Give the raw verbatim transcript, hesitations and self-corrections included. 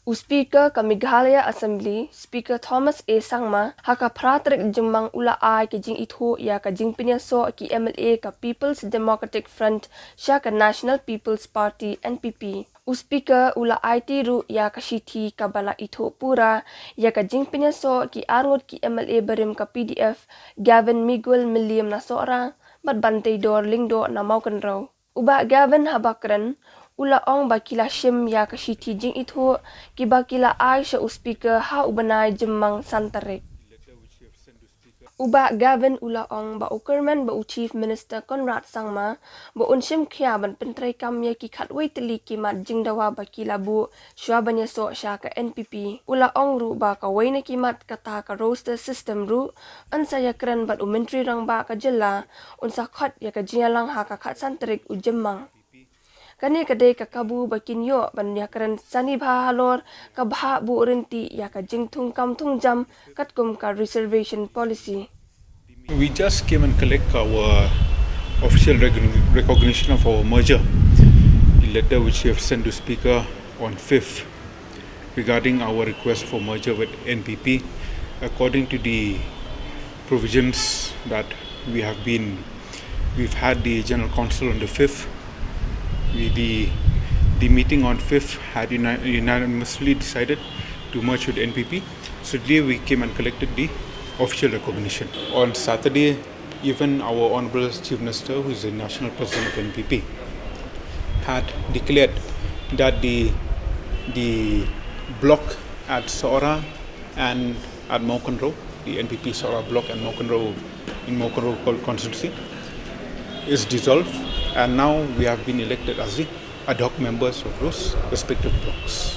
U Speaker ka Meghalaya Assembly, Speaker Thomas A Sangma, ha ka phra tarik Jymmang u la ai ka jingithuh ïa ka jingpynïasoh ki M L A ka People's Democratic Front sha ka National People's Party, N P P. U Speaker u la aiti ruh ïa ka shithi kaba la ithuh pura ïa ka jingpynïasoh ki arngut ki M L A barim ka P D F, Gavin Miguel Mylliem na Sohra bad Banteidor Lyngdoh na Mawkynrew. U Bah Gavin haba kren u la ong ba ki la shim ïa ka shithi jingithuh kiba ki la ai sha u Speaker ha u bnai Jymmang san tarik. U Bah Gavin u la ong ba u kyrmen ba u Chief Minister Conrad Sangma ba un shim khia ban pyntreikam ïa ki khatwei tylli ki mat jingdawa ba ki la buh shuwa ban ïasoh sha ka N P P. U la ong ruh ba kawei na ki mat kata ka roster system ruh yn sa ïakren bad u Myntri Rangbah ka jylla, un sa khot ïa ka jingïalang ha ka khatsan tarik u Jymmang. Kane ka dei ka kabu ba kin ïoh ban ïakren sani bha halor ka bhah buh rynti ïa ka jingthung kam thung jam katkum ka reservation policy. We just came and collect our official recogni- recognition of our merger, the letter which we have sent to Speaker on fifth regarding our request for merger with N P P. According to the provisions that we have been, we've had the General Council on the fifth. We, the, the meeting on fifth had uni- unanimously decided to merge with N P P. So today we came and collected the official recognition. On Saturday, even our Honorable Chief Minister, who is the National President of N P P, had declared that the, the bloc at Sohra and at Mawkynrew, the N P P Sohra bloc and Mawkynrew in Mawkynrew con- constituency, is dissolved, and now we have been elected as the ad hoc members of those respective blocs.